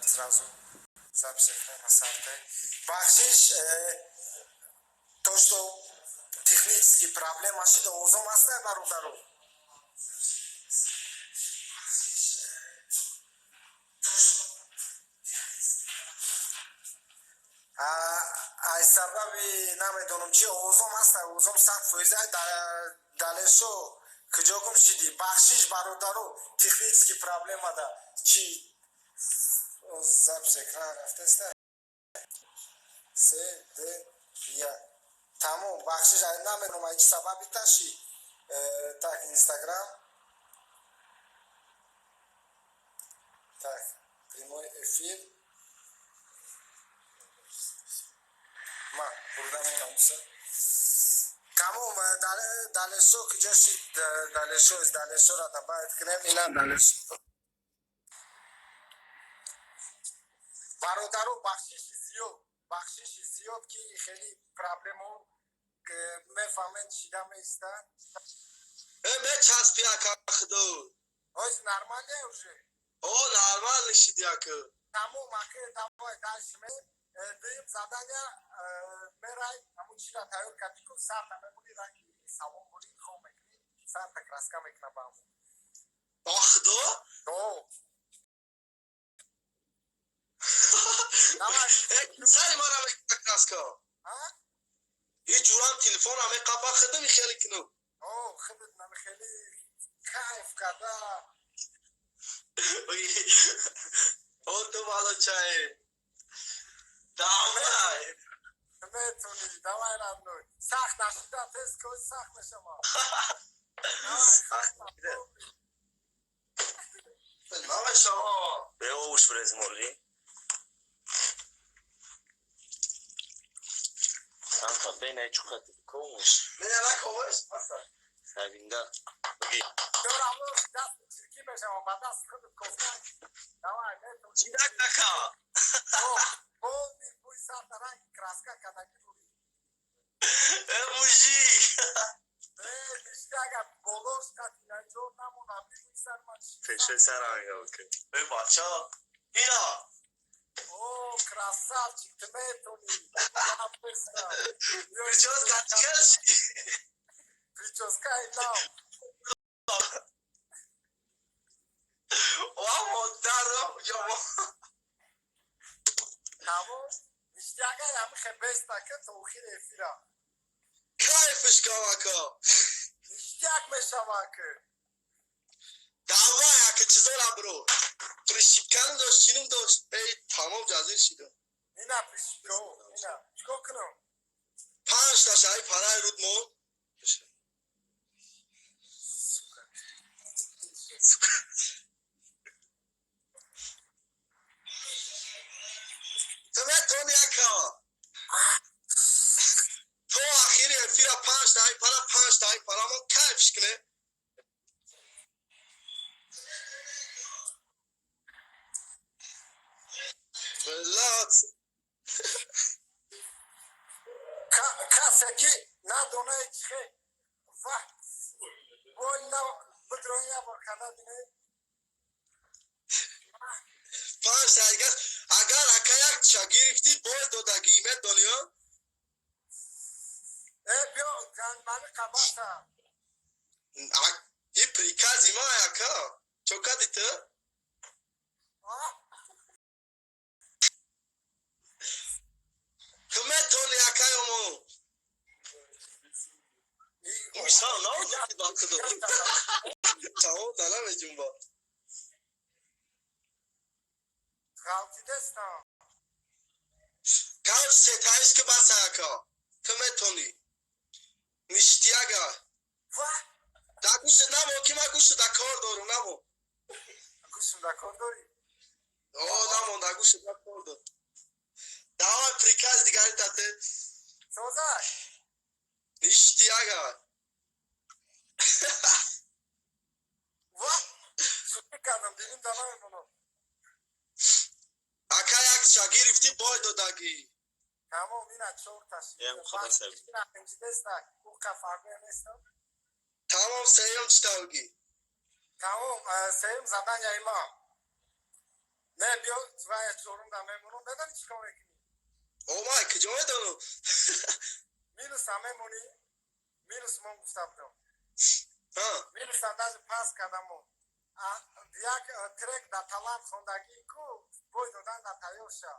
Сразу запись экрана сарте. Бахшиш, то, что технический проблема шид, овозом ҳастай, бародару? Аз сабаби намедонам чи овозом ҳастай, овозом 100%. Далешо, куҷо гум шидӣ? Бахшиш, бародару, технический проблемада чи запись экран рафтаста. Се, д, як, тамом. Бахшиш, намедонам, ай чи сабаби таши. Так, Инстаграм, так, прямой эфир ма бурда менамуса. Тамом. Далешо куҷо шид? Далешо, далешора добавить кунем. Ина далешо. Бародару, бахшиши зиёд, бахшиши зиёд, ки хеле проблемо мефаҳмед, шида меиста. Э, мечаспи, ака, худо. Ҳоз нормально уже? О, нормально шиди, ака. Тамом, ака, давай дальше. Ме дуюм задания мерай, ҳамун чира тайёр кардӣ ку, сарта мемонӣ, ранги салон бурӣ, хом мекунӣ, сарта краска мекуна ба ҳамун. О, худо. О. Давай. Э, сари мара мекуна краска? А? И ҷурам телефонам меқапа, худо михели кину. О, худат намихели кайф карда. О, ту балочае. Давай. Метонӣ, давай, родной. Сахт нашида, тез кой, сахт мешава. Давай, сахт. Намешава. Беовуш брезмоли. Санта бена чухат комуш. Меня наковаш? Сабинда. Буги. Дорамо даст чирки мешава, ба даст худат кофта. Давай, метонӣ. Чидак, ака. О, полный бӯи сарта ранги краска кардагӣ бурӣ. Э, мужик. Э, ништяк, болош қати наҷо намона, бибӯи сар ман чӣ. Пеши сарам ка. Э, бача. Ина. О, красавчик, ту метонӣ. Я быстро. Прическа чӣ? Прическа и нав. Ва, модарам, ё. Тамом, ништяк, ҳами хебеста ки то охири эфира. Кайфш кам, ака. Ништяк мешава, ки. Давай, ака, чизора бро. Прищипканам дошт, чинам дошт. Эй, тамом, ҷазир шидам. Ина прищипко, ина. Чикор кунам? Панҷ та шаи параи руд мон. Сука. Ту метони, ака. То охири эфира панҷ таи пара, панҷ таи парамон кайфш куне. Блядь. Касе ки надонае чихе вақт больна бидрои як бор карда бине. Панҷ таи газ. Агар, ака, як ча гирифтӣ, бой додагӣ, медониё? Э, биё, мани қабата. И прикази ма, ака. Чо кади ту? А? Ту метони, акаёмо. Муйсан, наоди ба худо. Тамом, да намеҷунба. Ғалтидестам. Кав сетаиш ки баса, ака. Ту метони. Ништяга. Ва. Да гӯшт намо, ки ма гӯшт да кор дорум, намо. Гӯшм да кор дорӣ? О, намон, да гӯшт да кор дорум. Давай, приказ дигари тате. Созай. Ништяга. Ва! Шӯхӣ кардам, дидим да намемонам. Ака, як ча гирифтӣ, бой додагӣ. Тамом, ина чор таши. Ям худо саб. Ина инҷидеста, уқа фарқе нестам. Тамом, сеюм чӣ тавгӣ? Тамом, сеюм заданияи ма. Не, биё, вай чорум да мемонам, медонӣ чӣ кор мекунӣ? О, май куҷо медонам? Минуса мемонӣ, минус мон гуфта будам. Ҳа. Минуса даже пас кардамон. Як трек да талант хондагӣ ку бой додан да тайёр ша.